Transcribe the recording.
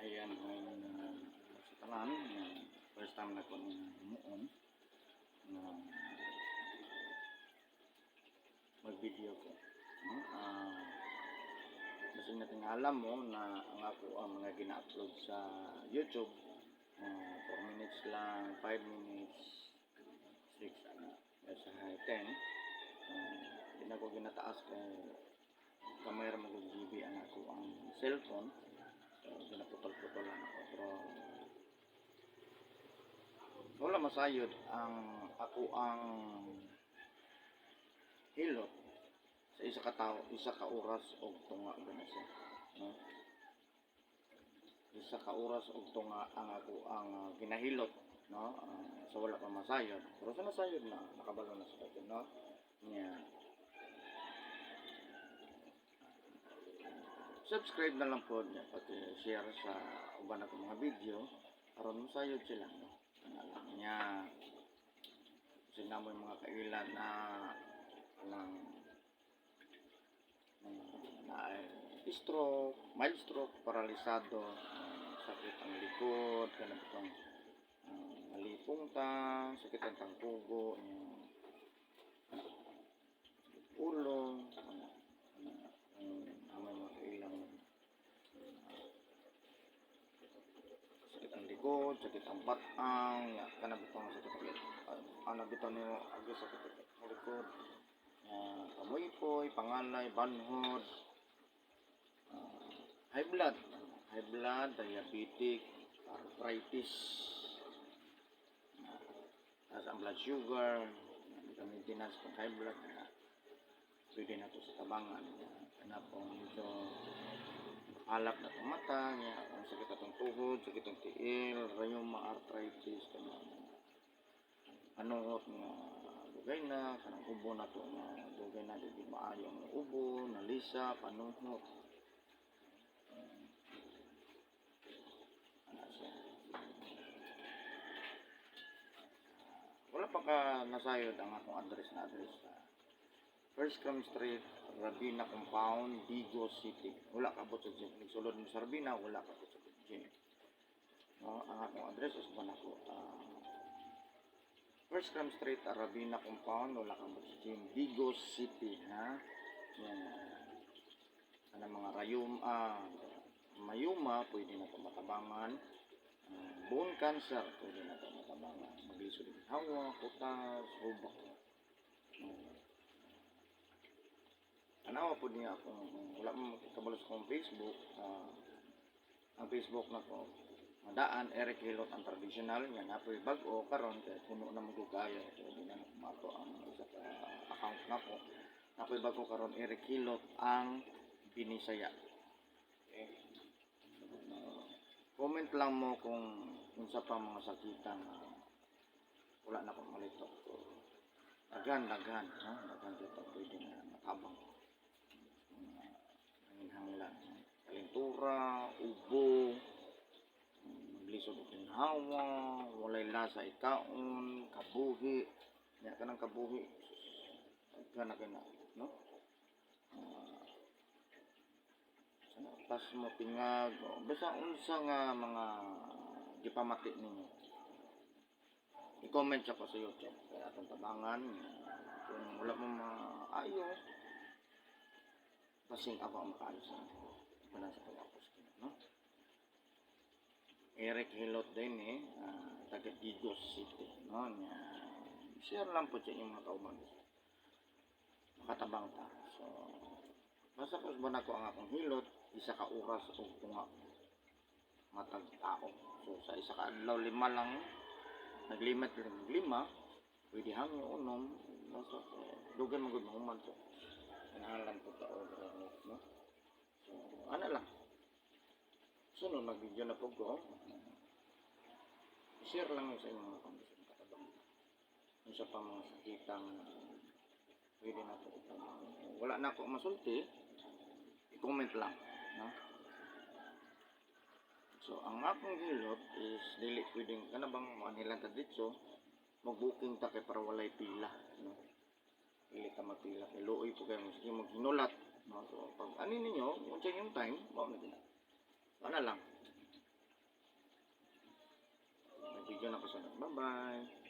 Ayan, ngayon sa tanan, first time na ko muon na mag-video ko. No? Kasi natin alam mo na ang ako ang mga gina-upload sa YouTube, 4 minutes lang, 5 minutes, 6, ano, sa 10. Di na ko ginataas kay kamay ra mo GB ang ako ang cellphone. So, ginaputol-putol lang ako. Pero wala masayod ang ako ang hilot sa isa ka tao, isa ka oras og tunga ba na siya. No? Isa ka oras og tunga ang ako ang ginahilot, no? Sa wala pa masayod. Pero sa nasayod na, nakabalo na sa kanya, no? Nya. Subscribe na lang po niya, pati share sa uban ako mga video aron masayod sila, no? Ano lang niya, sila mo yung mga kailan na lang na stroke, mild stroke, paralisado, sakit ang likod, kanang itong malipong ta, sakit ang tangkugo, sakit ulo, ano, ano, ang may mga kailang sakit ang likod, sakit ang batang, ya, kanang itong sakit ang likod, ano bitaw niyo agi sakit ang likod, kamuypoy, pangalay, banhod, high blood, diabetic, arthritis, taas ang blood sugar, uh, maintenance kung high blood, pwede na to sa tabangan. Kana po medyo alap na itong mata, niya, ang sakit atong tuhod, sakit ang tiil, rheuma, arthritis, kana anuot nga dugay na, kanang ubo na to nga dugay na di maayo ang ubo, nalisa, panuhot. Ana siya. Wala pa ka nasayod ang akong address na address sa First Crum Street, Rabina Compound, Digos City. Wala ka sa gym. Nagsulod mo sa Rabina, wala ka sa gym. No, ang akong address is ba nako, First Crum Street, Rabina Compound, wala ka sa gym, Digos City, ha? Yan. Ano mga rayum, mayuma, pwede na ito matabangan. Bone cancer, pwede na ito matabangan. Maglisod din hawa, kutas, hubak. Anawa po niya akong, wala mo kabalo sa akong Facebook, ang Facebook na ko, madaan, Eric Hilot ang traditional, nga napoy bag-o, karon kay puno na mo kaya, so di na mato ang isa ka account na ko. Napoy bag-o karon, Eric Hilot ang Binisaya. Okay. Comment lang mo kung unsa pa mga sakitan wala na akong malito. So, daghan, daghan, no? Daghan dito pwede na matabang. Mga nanginhanglan. Kalintura, ubo, maglisod og ginhawa, walay lasa ikaon, kabuhi, nya kanang kabuhi, daghan na kay na, no? Sana pas mo tingag, o, basta unsa nga mga gipamati ninyo. I-comment sa ko sa YouTube kaya atong tabangan kung wala mo maayo, basing ako ang makaayo sa wala sa pag-apos, no? Eric Hilot din eh, taga Digos City, no? Nya, share lang po sa inyong mga kauban, makatabang ta. So basta ko ba nako ang akong hilot isa ka oras og tunga matag tao. So sa isa ka adlaw, lima lang, naglimit lang lima, pwede hangyo unom, basta dugay man gud mahuman. So kinahanglan po ta og no. So ana lang, sunod mag-video na po ko, share lang sa inyong mga kondisyon katabang unsa pa mga sakitang pwede na po itabang. Wala na ako masulti, i-comment lang, no? So ang akong hilot is dili pwedeng kana bang maanhilan ta dito, mag-booking ta kay para walay pila, no? Dili ta magpila kay luoy po kayo sige maghinulat, no? So pag ani ninyo unsa inyong time, mao na gina. Ana lang. Daghan na kasalamat. Bye bye.